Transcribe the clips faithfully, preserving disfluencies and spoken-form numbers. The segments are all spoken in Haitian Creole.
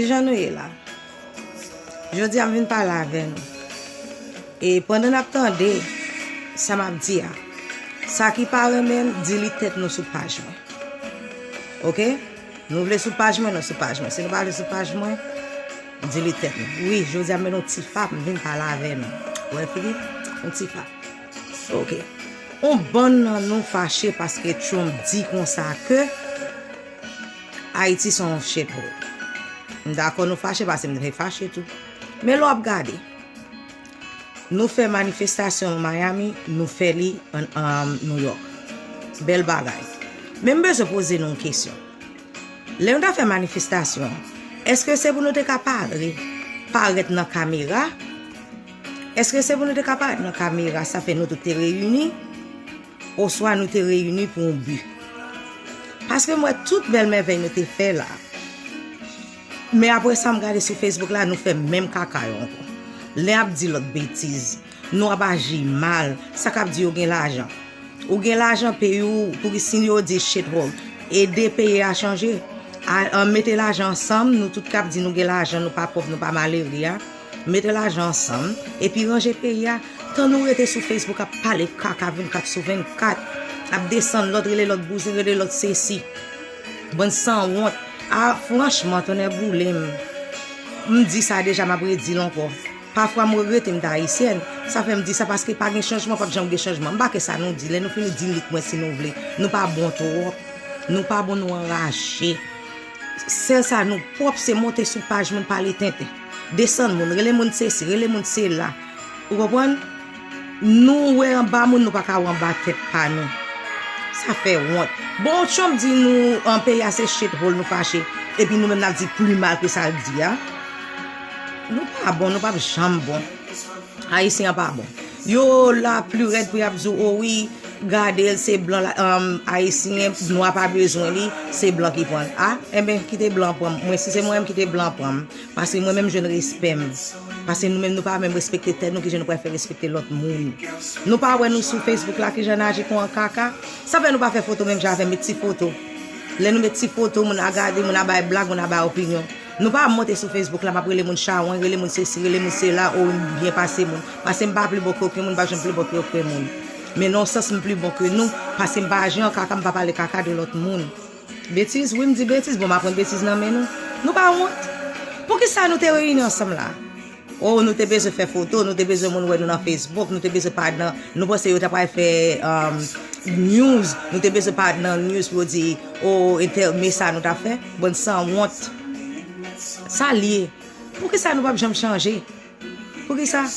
Kijan nou ye la? Jodi a m vin pale avè nou. E pandan n ap tande sa m ap di a, sa ki pa renmen l, delete tèt nou sou paj mwen. Oke? Nou vle sou paj mwen, nou sou paj mwen. Si nou pa vle sou paj mwen, delete tèt nou. Wi, jodi a m mennen yon ti fa, m vin pale avè nou. Ou wè figi? Yon ti fa. Oke. Yon bann nan nou fache paske Trump di konsa ke Ayiti se yon shithole. M dakò nou fache paske m te fache tou. Men lè w ap gade, nou fè manifestasyon Miami, nou fè li an, an New York. Bèl bagay. Men m bezwen poze nou yon kesyon. Lè nou ta fè manifestasyon an, èske se pou nou te ka pare, parèt nan kamera? Èske se pou nou te ka parèt nan kamera, sa fè nou tout te reyini? Oswa nou te reyini pou yon bi? Paske m wè tout bèl mèvèy nou te fè la. Men apre sa, m gade sou Facebook la, nou fè menm kaka yo ankò. Lè ap di lòt betiz, nou ap aji mal, sa k ap di yo gen lajan. Ou gen lajan peyi w, pou ki si yo di shithole, ede peyi a chanje. A, an mete lajan ansanm, nou tout k ap di nou gen lajan, nou pa pòv, nou pa malere a. Mete lajan ansanm, epi ranje peyi a. Tan nou rete sou Facebook ap pale kaka vennkat sou vennkat, ap desann lòt, rele lòt bouzen, rele lòt sesi. Bann sanwont. A, franchman, tonnè boule m. M di sa deja, m ap redi l ankò. Pafwa m regrete m t ayisyèn. Sa fè m di sa paske pa gen chanjman, p ap janm gen chanjman. M pa ke sa nou di. Lè nou fini di lik mwen si nou vle. Nou pa bon twòp. Nou pa bon, nou anraje. Sèl sa nou pwòp se monte sou paj moun pale tenten. Desann moun, rele moun sesi, rele moun sela. Ou konprann? Nou wè anba moun, nou pa ka wè anba tèt pa nou. Sa fè wont. Bon, Trump di nou an peyi a se shithole, nou fache. Epi nou menm n ap di pli mal ke sa l di a. Nou pa bon, nou p ap janm bon. Ayisyen an pa bon. Yo la pli rèd pou y ap di w, o wi, gade l, se blan la, um, Ayisyen, nwa pa bezwen li, se blan ki pran l. A, enben, kite blan pran m. Mwen, si se mwen menm, kite blan pran m. Paske mwen menm jwenn respè m. Paske nou menm nou pa menm respekte tèt nou, kijan nou pral fè respekte lòt moun? Nou pa wè nou sou Facebook la, kijan n aji kon an kaka? Sa fè nou pa fè foto menm jan avè m, met ti foto. Lè nou met ti foto, moun a gade, moun a bay blag, moun a bay opinyon. Nou pa monte sou Facebook la, m ap rele moun chawony, rele moun sesi, rele moun sela, o, m byen pase moun. Paske m pa pli bon ke okenn moun, m pa janm pli bon ke okenn moun. Men nan yon sans, m pli bon ke nou, paske m pa aji an kaka, m pa pale kaka de lòt moun. Betiz, wi, m di betiz, bon, m aprann betiz nan men nou. Nou pa wont? Poukisa nou te reyini ansanm la? O, nou te bezwen fè foto, nou te bezwen moun wè nou nan Facebook, nou te bezwen parèt nan, nou panse yo ta pral fè, um, news, nou te bezwen parèt nan news pou yo di, o, entè, men sa nou t ap fè, bann sanwont. Sa l ye. Poukisa nou p ap janm chanje? Poukisa?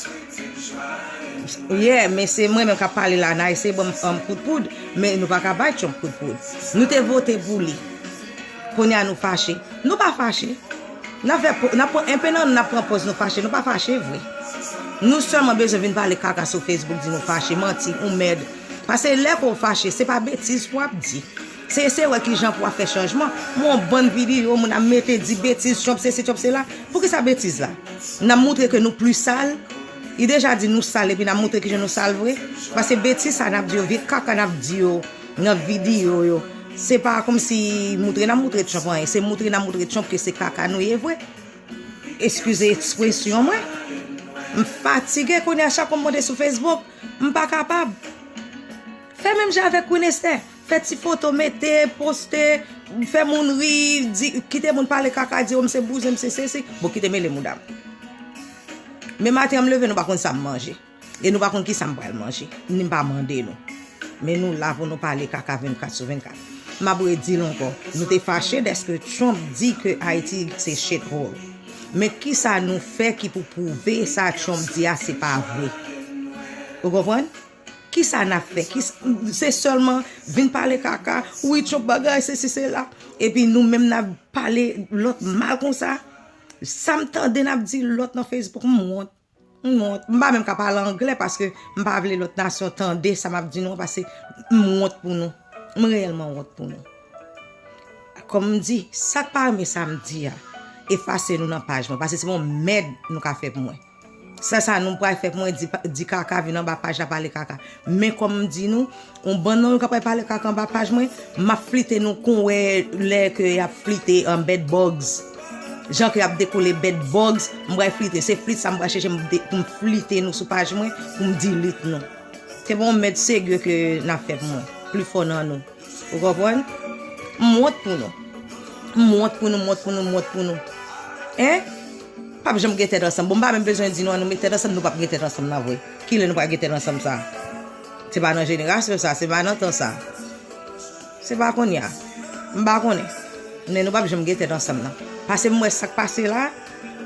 Yeah, men se mwen menm k ap pale la, n a eseye ban m, um, kout poud, men nou pa ka bay Trump kout poud. Nou te vote pou li. Kounye a nou fache. Nou pa fache. N ap fè po-, n ap pran, enpe nan, n ap pran pòz nou fache. Nou pa fache vre. Nou sèlman bezwen vin pale kaka sou Facebook, di nou fache, manti, ou mèd. Paske lè ke w fache, se pa betiz ke w ap di. Se eseye wè kijan pou w ap fè chanjman. M wè yon bann videyo, moun ap mete di betiz, Trump sesi, Trump sela. Poukisa betiz la? N ap moutre ke nou pli sal. Li deja di nou sal, epi n ap moutre kijan nou sal vre. Paske betiz sa n ap di yo, vye kaka n ap di yo nan videyo yo. Se pa kòmsi moutre n ap moutre Trump anyen, se moutre n ap moutre Trump ke se kaka nou ye vre. Eskize ekspresyon mwen. M fatige kounye a, chak fwa m monte sou Facebook, m pa kapab. Fè menm jan avèk Queen Esther. Fè ti foto, mete, poste, fè moun ri, di, kite moun pale kaka, di, o, m se bouzen, m se sesi. Bon, kite mele mouda m. Men maten an m leve, nou pa konn sa m manje. E nou pa konn kisa m pral manje. Ni m pa mande nou. Men nou la pou nou pale kaka vennkat sou vennkat. M ap redi l ankò. Nou te fache dèske Trump di ke Ayiti se shithole. Men kisa nou fè ki pou pwouve sa Trump di a se pa vre? Ou konprann? Kisa n ap fè? Kis-, se sèlman vin pale kaka, wi, Trump bagay, sesi, sela. Epi nou menm n ap pale lòt mal konsa. Sa m tande n ap di lòt nan Facebook, m wont. M wont. M pa menm ka pale anglè paske m pa vle lòt nasyon tande sa m ap di nou an, paske m wont pou nou. M reyèlman wont pou nou. Kòm m di, sa k pa renmen sa m di a, efase nou nan paj mwen, paske se pa yon mèd nou ka fè pou mwen. Sa, sa nou pral fè pou mwen, di, di kaka, vin anba paj la pale kaka. Men kòm m di nou, yon bann nan nou k ap pale kaka anba paj mwen, m ap flite nou kon wè lè ke y ap flite, um, bed bugs. Jan ke y ap dekoule bèt bugs, m pral flite. Se flit sa m pral chèche m de- pou m flite nou sou paj mwen, pou m delete nou. Se pa yon mèd serye ke n ap fè pou mwen. Pli fò nan nou. Ou konprann? M wont pou nou. M wont pou nou, m wont pou nou, m wont pou nou. Hein? P ap janm gen tèt ansanm. Bon, m pa menm bezwen di nou an nou met tèt ansanm, nou p ap gen tèt ansanm nan vre. Kilè nou pral gen tèt ansanm sa? Se pa nan jenerasyon sa, se pa nan tan sa. Se pa kounye a. M pa konnen. Men nou p ap janm gen tèt ansanm nan. Paske m wè sa k pase la,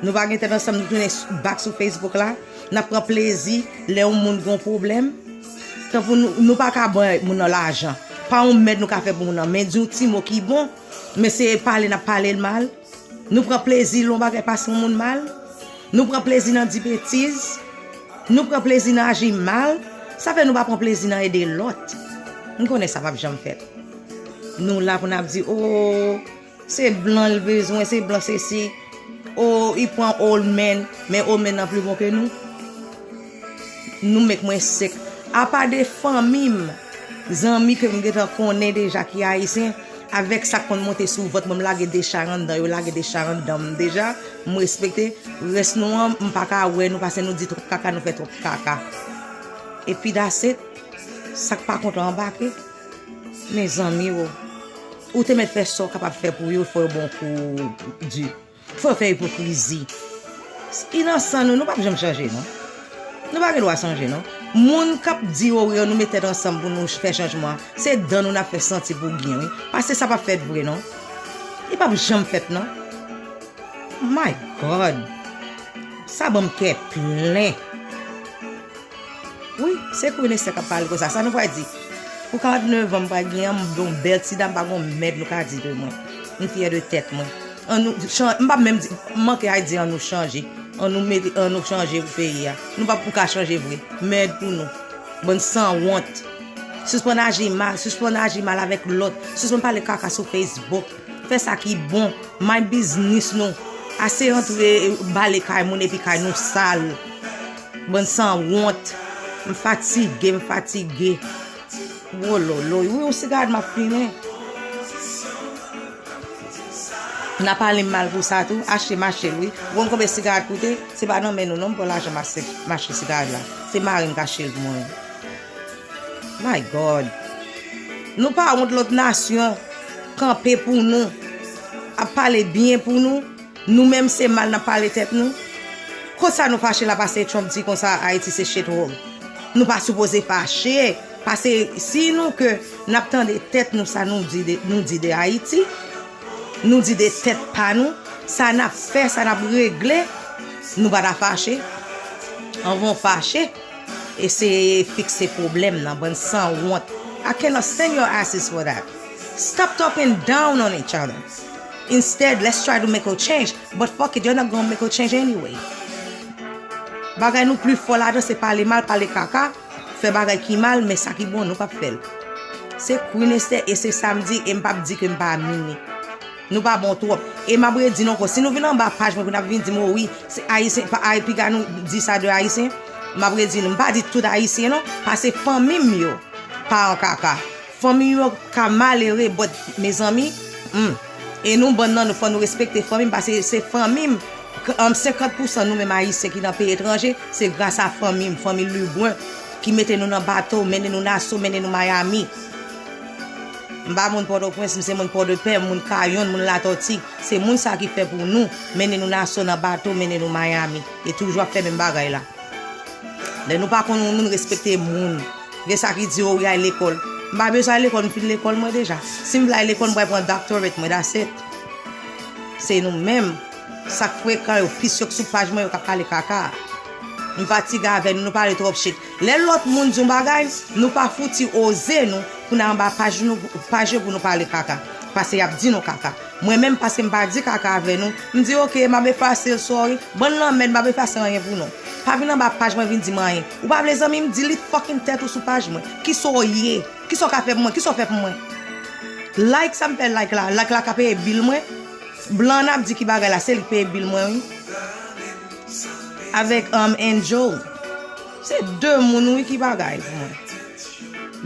nou pa gen tèt ansanm, nou tounen s- back sou Facebook la. N ap pran plezi lè yon moun gen yon pwoblèm. Tanpri nou, nou pa ka ban moun nan lajan. Pa yon mèd nou ka fè pou moun nan. Men di yon ti mo ki bon, men se pale n ap pale l mal. Nou pran plezi lè yon bagay pase yon moun mal. Nou pran plezi nan di betiz. Nou pran plezi nan aji mal. Sa fè nou pa pran plezi nan ede lòt. M konnen sa p ap janm fèt. Nou la pou n ap di, o, se blan l bezwen, se blan sesi. O, li pran old man, men old man nan pli bon ke nou. Nou make mwen sek. Apa de fanmi m, zanmi ke m gentan konnen deja ki ayisyen, avèk sa k konn monte sou vant mwen, m lage de chay anndan yo, lage de chay anndan m deja, m respekte. Rès nou an, m pa ka wè nou, paske nou di twòp kaka, nou fè twòp kaka. Epi that's it. Sa k pa kontan anbake. Mezanmi, o. Ou te mèt fè sa w kapab fè pou yo, fò yo ba w kou di. Fò yo fè ipokrizi. Inosan nou, nou p ap janm chanje, non. Nou pa gen dwa chanje, non. Moun k ap di, o, wi, nou met tèt ansanm pou nou fè chanjman an, se dan nou n ap fè santi pou gen, wi. Paske sa p ap fèt vre, non. Li p ap janm fèt, non. My God. Sa ban m kè plen. Wi, se Queen Esther k ap pale konsa. Sa nou pral di? Pou karannneuf an m pral gen an, m yon bèl ti dam, pa gon mèd nou ka di de mwen. M fyè de tèt mwen. Ann nou chan-, m p ap menm di, m manke al di ann nou chanje. Ann nou mete, ann nou chanje pou peyi a. Nou p ap pou ka chanje vre. Mèd pou nou. Bann sanwont. Sispann aji mal, sispann aji mal avèk lòt. Sispann pale kaka sou Facebook. Fè sa ki bon. Mind biznis nou. Ase antre bale kay moun epi kay nou sal. Bann sanwont. M fatige, m fatige. Wololo, wi, yon sigarèt m ap fimen. N ap pale m mal pou sa tou. Achte m achte l, wi. Ou konn konbyen sigarèt koute? Se pa nan men nou non m pran lajan m achte, m achte sigarèt la. Se mari m k achte l pou mwen. My God. Nou pa wont lòt nasyon kanpe pou nou, ap pale byen pou nou. Nou menm se mal n ap pale tèt nou. Konsa nou fache la paske Trump di konsa Ayiti se shithole. Nou pa sipoze fache. Paske si nou ke n ap tande tèt nou sa nou di de, nou di de Ayiti, nou di de tèt pa nou, sa n ap fè, sa n ap regle, nou pa ta fache. Anvan w fache, eseye fikse pwoblèm nan, bann sanwont. I cannot stand your asses for that. Stop talking down on each other. Instead, let's try to make a change. But fuck it, you're not gonna make a change anyway. Bagay nou pli fò ladan se pale mal, pale kaka, fè bagay ki mal, men sa ki bon, nou p ap fè l. Se Queen Esther e se sa m di, e m p ap di ke m pa mini. Nou pa bon twòp. E m ap redi nou ankò. Si nou vin anba paj mwen pou n ap vin di m, o wi, se Ayisyen, pa, ay, piga nou di sa de Ayisyen, m ap redi nou. M pa di tout Ayisyen non, paske fanmi m yo pa an kaka. Fanmi yo ka malere, but mezanmi, hmm. E nou bann nan, nou fò nou respekte fanmi m, paske se fanmi m. K-, um, senkant pousan nou menm Ayisyen ki nan peyi etranje, se gras a fanmi m, fanmi Lebrun, ki mete nou nan bato, mennen nou Nassau, mennen nou Miami. M pa moun Pòtoprens, m se moun Pòdepè, moun Kayonn, moun Latòti. Se moun sa ki fè pou nou, mennen nou Nassau nan bato, mennen nou Miami. E toujou ap fè menm bagay la. Lè nou pa konn yon moun respekte moun. Gen sa ki di, o, wi, al lekòl. M pa bezwen al lekòl, m fin lekòl mwen deja. Si m vle al lekòl, m pral pran doctorate mwen, that's it. Se nou menm. Sa k frekan yo, pis yo k sou paj mwen yo k ap pale kaka. M fatige avè nou, nou pale twòp shit. Lè lòt moun di yon bagay, nou pa fouti oze nou pou n al anba paj nou, paj yo pou nou pale kaka. Paske y ap di nou kaka. Mwen menm, paske m pa di kaka avè nou, m di, oke, m ap efase l, sorry. Bann lanmèd, m ap efase anyen pou nou. Pa vin anba paj mwen vin di m anyen. Ou pa vle zanmi m, delete fucking tèt ou sou paj mwen. Kisa w ye? Kisa w ka fè pou mwen? Kisa w fè pou mwen? Like sa m fè like la. Like la ka peye bil mwen. Blan an ap di ki bagay la, se li k peye bil mwen, wi. Avèk, um, Angel. Se de moun, wi, ki bagay pou mwen.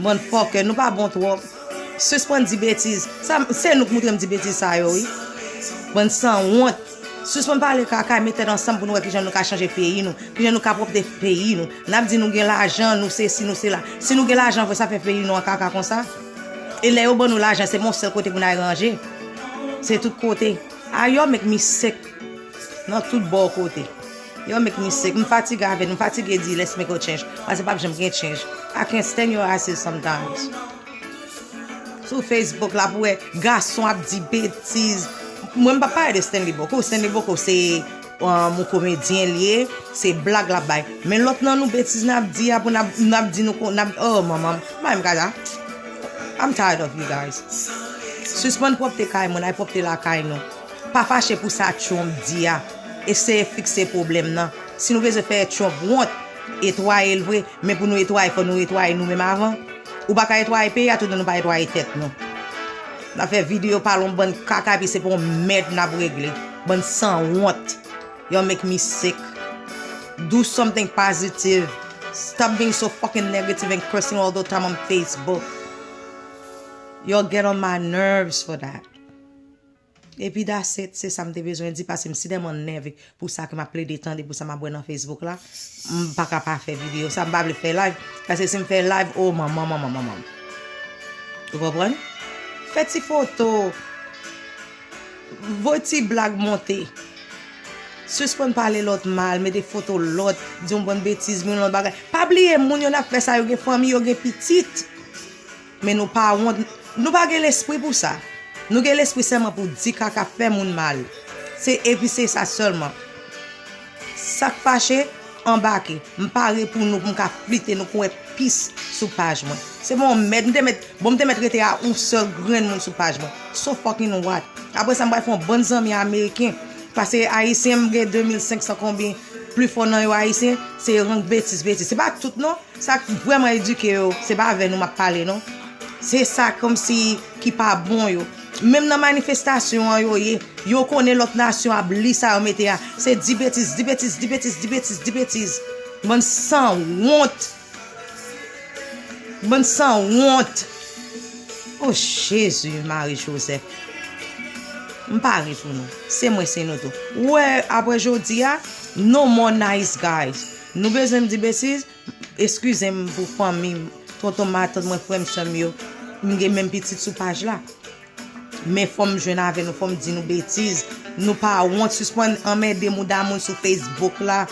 Bann fucker, nou pa bon twòp. Sispann di betiz. Sa, se nou k montre m di betiz sa yo, wi. Bann sanwont. Sispann pale kaka, met tèt ansanm pou nou wè kijan nou ka chanje peyi nou, kijan nou ka pwòpte peyi nou. N ap di nou gen lajan, nou sesi, nou sela. Si nou gen lajan vre, sa fè peyi nou an kaka konsa? E lè yo ban nou lajan, se pa yon sèl kote pou n al ranje. Se tout kote. Ah, y'all make me sick. Nan tout bò kote. Y'all make me sick. M fatige avè nou, m fatige di let's make a change. Paske p ap janm gen change. I can't stand your asses sometimes. Sou Facebook la pou wè gason ap di betiz. Mwen m pa pale de Stanley Bocco. Stanley Bocco se um, yon komedyen li ye, se blag l ap bay. Men lòt nan nou betiz n ap di a pou n ap, n ap di nou kon, n ap, oh manman, m pa menm ka sa. I'm tired of you guys. Sispann pwòpte kay moun, al pwòpte lakay nou. Pa fache pou sa Trump di a. Eseye fikse pwoblèm nan. Si nou bezwen fè Trump wont, etwaye l vre, men pou nou etwaye, fò nou etwaye nou menm avan. Ou pa ka etwaye peyi a toutan nou pa etwaye tèt nou. N ap fè videyo pale yon bann kaka epi se pa yon mèd n ap regle. Bann sanwont. Y'all make me sick. Do something positive. Stop being so fucking negative and cursing all the time on Facebook. Y'all get on my nerves for that. Epi that's it, se sa m te bezwen di paske m si tèlman nève pou sa ke m ap plede tande, pou sa m ap wè nan Facebook la. M pa ka pa fè videyo sa, m pa vle fè live, paske si m fè live, oh manman, manman, manman. Ou konprann? Fè ti foto, voye ti blag monte. Sispann pale lòt mal, mete foto lòt, di yon bann betiz, moun lòt bagay. Pa bliye, moun yo n ap fè sa, yo gen fanmi, yo gen pitit. Men nou pa wont, nou pa gen lespri pou sa. Nou gen lespri sèlman pou di kaka, fè moun mal. Se epi se sa sèlman. Sa k fache, anbake. M pare pou nou, pou m ka flite nou, pou wè pis sou paj mwen. Se pa yon mèd, m te mèt, bon, m te mèt rete a yon sèl grenn moun sou paj mwen. So fucking what? Apre sa, m pral fè yon bann zanmi ameriken. Paske ayisyen, m gen de mil senk san konbyen, pli fò nan yo ayisyen, se rank betiz, betiz. Se pa tout non. Sa k vrèman edike yo, se pa avè nou m ap pale non. Se sa kòmsi ki pa bon yo. Menm nan manifestasyon an yo ye, yo konnen lòt nasyon ap li sa yo mete a. Se di betiz, di betiz, di betiz, di betiz, di betiz. Bann sanwont. Bann sanwont. Oh Jezi, Mari Jozèf. M pare pou nou. Se mwen, se nou tou. Ou wè, apre jodi a, no more nice guys. Nou bezwen m di betiz, eskize m pou fanmi m, tonton, matant mwen, frè m, sè m yo. M gen menm pitit sou paj la. Men fò m jwenn avè nou, fò m di nou betiz. Nou pa wont, sispann anmède mouda moun sou Facebook la.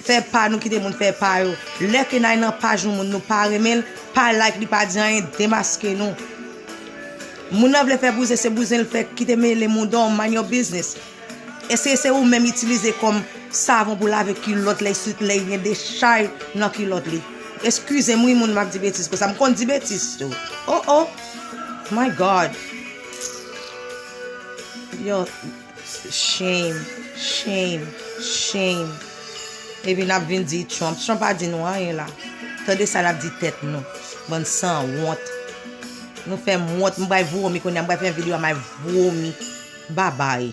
Fè pa nou, kite moun fè pa yo. Lè ke n al nan paj yon moun, nou pa renmen l, pa like li, pa di anyen, demaske nou. Moun nan vle fè bouzen, se bouzen l fè, kite mele mouda w, mind your business. Èske se ou menm itilize kòm savon pou lave kilòt lè, sitou lè gen dechay nan kilòt li? Eskize m wi moun m ap di betiz konsa, m konn di betiz tou. Oh oh. My God. Yo, shame, shame, shame. Epi n ap vin di Trump. Trump pa di nou anyen la. Tande sa n ap di tèt nou. Bann sanwont. Nou fè m wont, m pral vomi kounye a, m pral fè yon videyo a, m pral vomi. Babay.